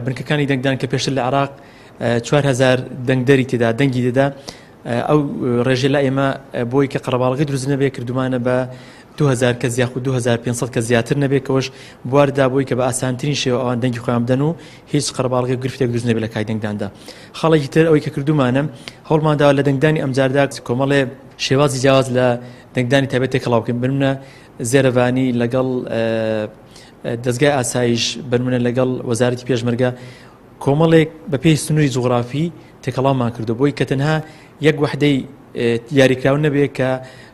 بنکەکانی دەنگدان کە پێشتر لە عێراق 4000 دەنگدەری تێدا دەنگی دەدا ئەو ڕێژە لە ئێمە بۆی کە قەرەباڵغی دروست نەبێ کردومانە بە 2000 کەس یاخود 2500 کەس زیاتر نەبێ کەوەش بوار دا بۆی کە بە ئاسانترین شێوە ئەوان دەنگی خۆیان بدەن و هیچ قەرەباڵغی و گرفتێک دروست نەبێ لە کای دەنگداندا. خاڵێکی تر ئەوەی کە کردومانە هەوڵمان داوە لە دەنگدانی ئەمجاردا کۆمەڵێ شێوازی جیاواز لە دەنگدانی تایبەت تێکەڵاو بکەین بنمونە زێرەڤانی لەگەڵ دەزگای ئاسایش بنمونە لەگەڵ وەزارەتی پێشمەرگە کۆمەڵێک بە پێی سنووری جوغرافی تێکەڵاومان کردو بۆی کە تەنها یەک وەحدەی دیاریکراو نەبێ کە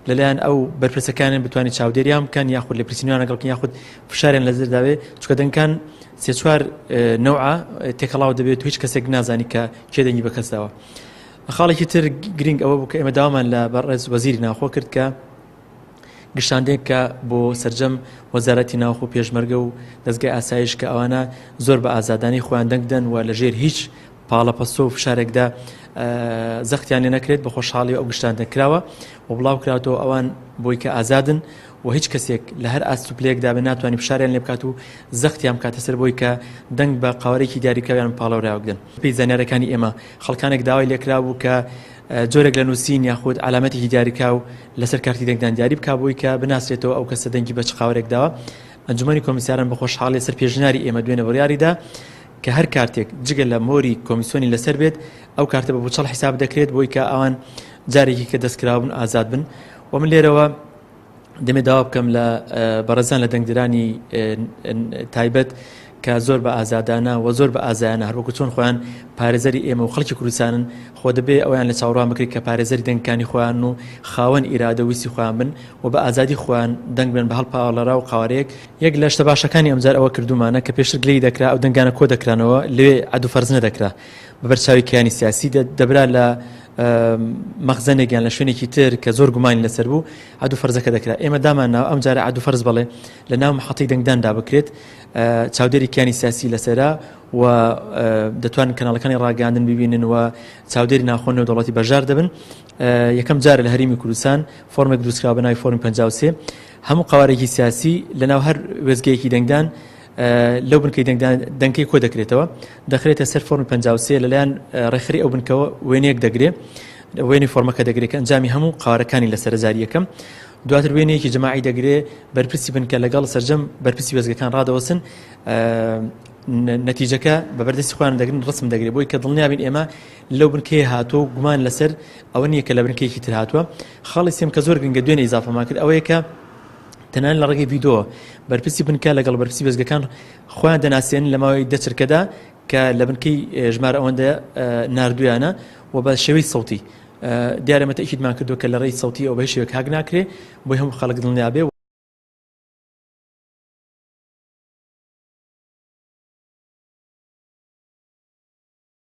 لەلایەن ئەو بەرپرسەکانیان بتوانێت چاودێریان بکەن یاخود لێپرسینەوەیان لەگەڵ بکەن یاخود فشاریان لەسەر دابێ چونکە دەنگەکان سێ چوار نەوعە تێکەڵاو دەبێت و هیچ کەسێک نازانی کە کێ دەنگی بە کەس داوە. خاڵێکی تر گرنگ ئەوە بوو کە ئێمە داوامان لە بەڕێز وەزیری ناوخۆ کرد کە گشتاندێک کە بۆ سەرجەم وەزارەتی ناوخۆ و پێشمەرگە و دەزگای ئاسایش کە ئەوانە زۆر بە ئازادانەی خۆیان دەنگ بدەن و لەژێر هیچ پاڵەپەستۆ و فشارێکدا زەختیان لێ نەکرێت بە خۆشحاڵی ئەو گشتاندە کراوە و بڵاو کراوەتەوە ئەوان بۆی کە ئازادن و هیچ کەسێک لە هەر ئاست و پلەیەکدا بێ ناتوانانی فشاریان لێ بکات و زەختیان بکاتە سەر بۆی کە دەنگ بە قەوارەیەکی دیاریکراویان پاڵەوراوەک بدەن. پێی زانیارەکانی ئێمە خەڵکانێک داوای لێکرابوو کە جۆرێک لە نووسین یاخود عەلامەتێکی دیاریکراو لەسەر کارتی دەنگدان دیاری بکا بۆی کە بناسرێتەوە ئەو کەسە دەنگی بە چ قاوەرێک داوە. ئەنجومەنی کۆمیسیاران بە خۆشحاڵی لەسەر پێشنیاری ئێمە دوێنێ بڕیاری دا کە هەر کارتێک جگە لە مۆری کۆمیسیۆنی لەسەر بێت ئەو کارتە بە بوچەڵ حیساب دەکرێت بۆی کە ئەوان جارێکی کە دەستکراو بن ئازاد بن و من لێرەوە دەمێ داوا بکەم لە بەڕێزان لە دەنگدرانی تایبەت کە زۆر بە ئازادانە و زۆر بە ئازایانە هەروەکو چۆن خۆیان پارێزەری ئێمە و خەڵکی کوردستانن خۆ دەبێ ئەویان لە چاوەڕوان بکرێت کە پارێزەری دەنگەکانی خۆیان و خاوەن ئیرادە ویستی خۆیان بن و بە ئازادی خۆیان دەنگ بن بە هەڵپاڵەرا و قوارەیەک یەک لە شتە باشەکانی ئەمجار ئەوە کردومانە کە پێشتر گلەیی دەکرا ئەو دەنگانە کۆ دەکرانەوە لەوێ عەد و فەرز نەدەکرا بە بەرچاوی کیانی سیاسی دەبرا لە مەخزەنێک یان لە شوێنێکی تر کە زۆر گومانی لەسەر بوو عەد و فەرزەکە دەکرا ئێمە دامان ناو ئەم جارە عەد و فەرز بەڵێ لە ناو محەتەی دەنگداندا بکرێت چاودێری کیانی سیاسی لەسەرە و دەتوانن کەناڵەکانی ڕاگەاندن ببینن و چاودێری ناخۆ نێودەوڵەتی بەشدار دەبن یەکەم جارە لە هەرێمی کوردستان فۆرمێک دروستکراوە بە ناوی فۆرمی 53 هەموو قەوارێکی سیاسی لەناو هەر وێستگەیەکی دەنگدان لەو بنکەی دەنگدان دەنگەکەی کۆ دەکرێتەوە دەخرێتە سەر فۆرمی 53 لەلایەن ڕێکخەری ئەو بنکەوە وێنەیەک دەگرێ وێنەی فۆرمەکە دەگرێت کە ئەنجامی هەموو قەوارەکانی لەسەر جاری یەکەم دواتر وێنەیەکی جەماعی دەگرێ بەرپرسی بنکە لەگەڵ سەرجەم بەرپرسی وێستگەکان ڕادەوەستن نەتیجەکە بە بەردەستی خۆیان دەگرن ڕسم دەگرێت بۆی کە دڵنیابین ئێمە لەو بنکەیە هاتووە و گومان لەسەر ئەوە نییە کە لە بنکەیەکی تر هاتووە خاڵی سێم کە زۆر گرنگە دوێنێ ئیزافەمان کرد ئەوەیە کە تەنانەت لە ڕێگەی ڤیدۆ بەرپرسی بنکە لەگەڵ بەرپرسی وێستگەکان خۆیان دەناسێن لە ماوەی دە چرکەدا کە لە بنکەی ژمارە ئەوەندە ناردویانە و بە شێوەی سەوتی دیارە مەتەکیدمان کردو کە لە ڕێی سەوتی ئەو بە هیچ شێوەیەک هاک ناکرێ بۆی هەموو خەڵک دڵنیا بێ.